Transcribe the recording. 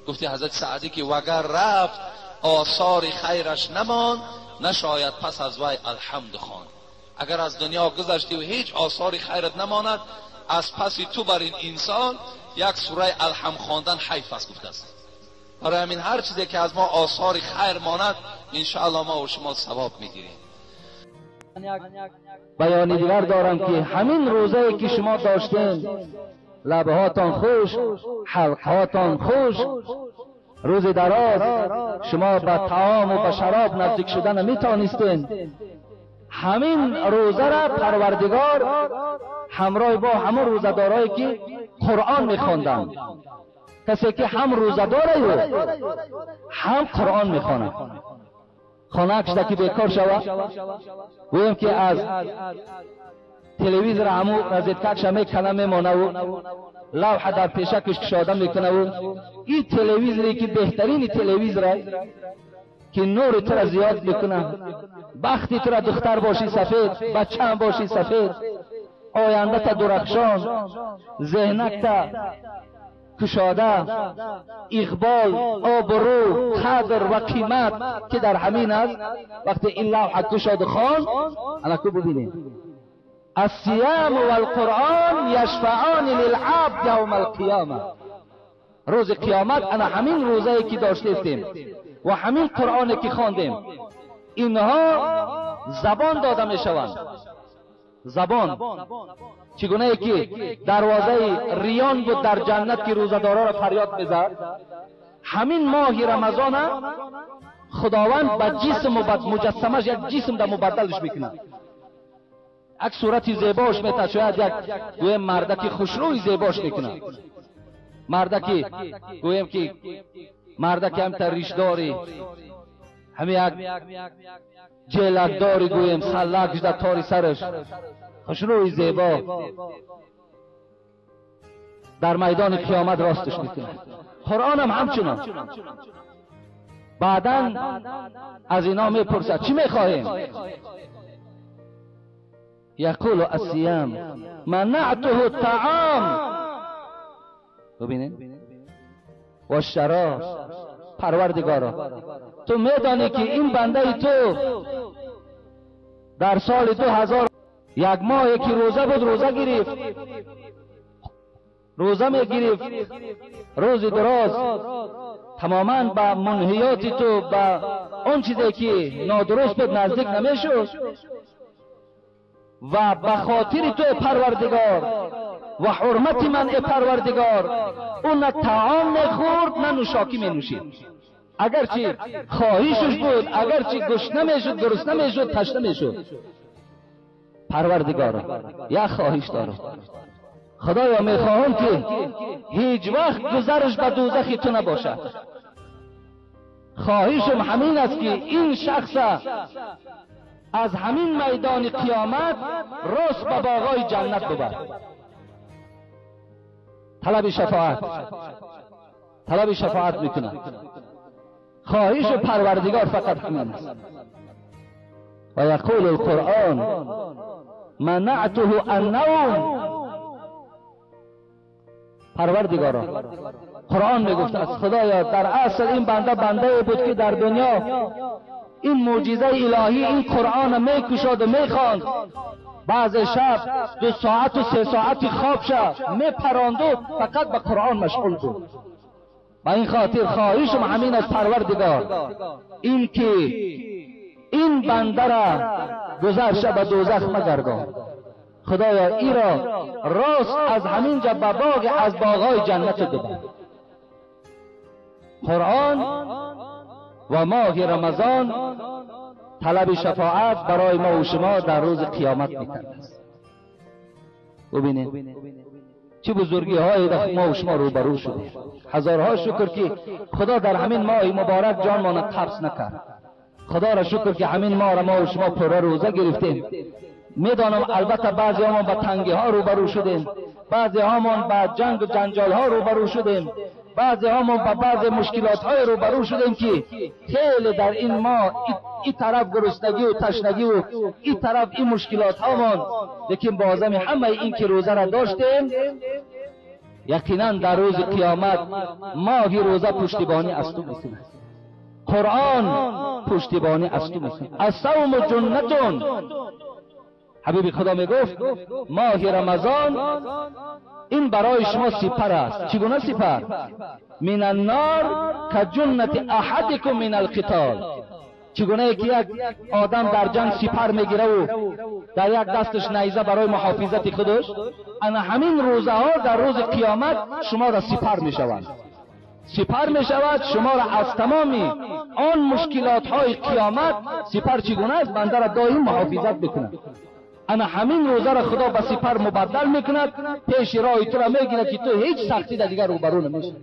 گفتی حضرت سعدی که وگر رفت آثار خیرش نماند، نشاید پس از وی الحمد خواند. اگر از دنیا گذشتی و هیچ آثار خیرت نماند، از پس تو بر این انسان یک سوره الحمد خواندن حیف است گفته است. برای همین هر چیزی که از ما آثار خیر ماند انشاءالله ما و شما ثواب میگیریم. بیان دیگر دارم که همین روزه که شما داشتین، لبهاتان خوش، حلقهاتان خوش، روز دراز شما به طعام و به شراب نزدیک شدن میتانستین. همین روزه را پروردگار همراه با همون روزه‌دارایی که قرآن میخواندند، کسی که هم روزه داره و هم قرآن میخواند، خانه کشته که بیکار شود، گویم که از تلویزیون همو رزیدکش میکنه میمانه و لوحه در پیشکش کشاده میکنه و این تلویزیونی که بهترین تلویزیون که نور تو را زیاد میکنه، بختی تو را دختر باشی سفید، بچه هم باشی سفید، آینده تا درخشان، ذهنک تا کشاده، اقبال، آبرو، قدر و قیمت که در همین است. وقتی این لوحه کشاد خواند، الان ببینید الصيام والقرآن یشفعان للعبد یوم القیامه. روز قیامت انا همین روزه که داشتیم و همین قرآن که خواندیم، اینها زبان داده میشوند. زبان چگونه که دروازه ریان بود در جنت که روزه‌دارا را فریاد میزد، همین ماه رمضان خداوند به جسم و به مجسمش یک جسم در مبدلش میکنه، یک صورت زیباش میته، شاید یک گویم مردکی خوشروی زیباش میکنه، مردکی گویم که مردکی هم تا ریشداری، همین یک جلکداری گویم سلک در تاری سرش، خوشروی زیبا در میدان قیامت راستش میکنه. قرآن هم همچنان. بعدا از اینا میپرسد چی میخواهیم؟ یقول الصیام منعته الطعام، ببینید، و الشراب. پروردگارا تو میدانی که این بنده تو در سال 2000 یک ماه که روزه بود، روزه گرفت، روزه میگرفت، روز دراز تماما به منهیات تو، به آن چیزی که نادرست بود نزدیک نمیشد و به خاطر تو پروردگار و حرمت من پروردگار او نه طعام میخورد نه نوشاکی مینوشید. اگرچه خواهشش بود، اگرچه گشنه میشد، گرسنه میشد، تشنه میشد. پروردگارا یک خواهش دارم، خدایا میخواهم که هیچ وقت گذرش به دوزخ تو نباشد. خواهشم همین است که این شخص از همین میدان قیامت راست به باغای جنت ببر. طلب شفاعت، طلب شفاعت میکنه. خواهش پروردگار فقط همین است. و یقول القرآن منعته النوم. پروردگارا قرآن میگفت از خدایا در اصل این بنده بنده بود که در دنیا این معجزه الهی، این قرآن میکشاد و میخواند، بعض شب 2 ساعت و 3 ساعتی خواب شد میپراند و فقط به قرآن مشغول بود. با این خاطر خواهشم همین از پروردگار این که این بنده را گذر شب به دوزخ مگردان. خدایا ای را راست از همین جا به باغ از باغهای جنت ببر. قرآن و ماه رمضان طلب شفاعت برای ما و شما در روز قیامت میکرد است. ببینید چه بزرگی های ما و شما روبرو شده. هزارها شکر که خدا در همین ماه مبارک جان ما قبض نکرد. خدا را شکر که همین ماه را ما و شما پر روزه گرفتیم. میدانم البته بعضی هامان به تنگی ها روبرو شدیم، بعضی هامان به جنگ و جنجال ها روبرو شدیم، بعضی هامان به بعضی مشکلات های روبرو شدیم که خیلی در این ماه این طرف گرسنگی و تشنگی و این طرف این مشکلات هامان، لیکن بازم همه این که روزه را داشتیم یقینا در روز قیامت ماه روزه پشتیبانی از تو میکند، قرآن پشتیبانی از تو میکند. الصوم جنتون، حبیب خدا میگفت ماه رمضان این برای شما سپر است. چگونه سپر؟ من النار کجنت احدکم من القتال. چگونه که یک آدم در جنگ سپر میگیره و در یک دستش نیزه برای محافظت خودش، انا همین روزه ها در روز قیامت شما را سپر میشوند، سپر میشود شما را از تمامی آن مشکلات های قیامت. سپر چگونه است؟ بنده را دائم محافظت بکند. انا همین روزه را خدا به سپر مبدل میکند، پیش راه تو را میگیرد که تو هیچ سختی در دیگر روبرو نمیشی.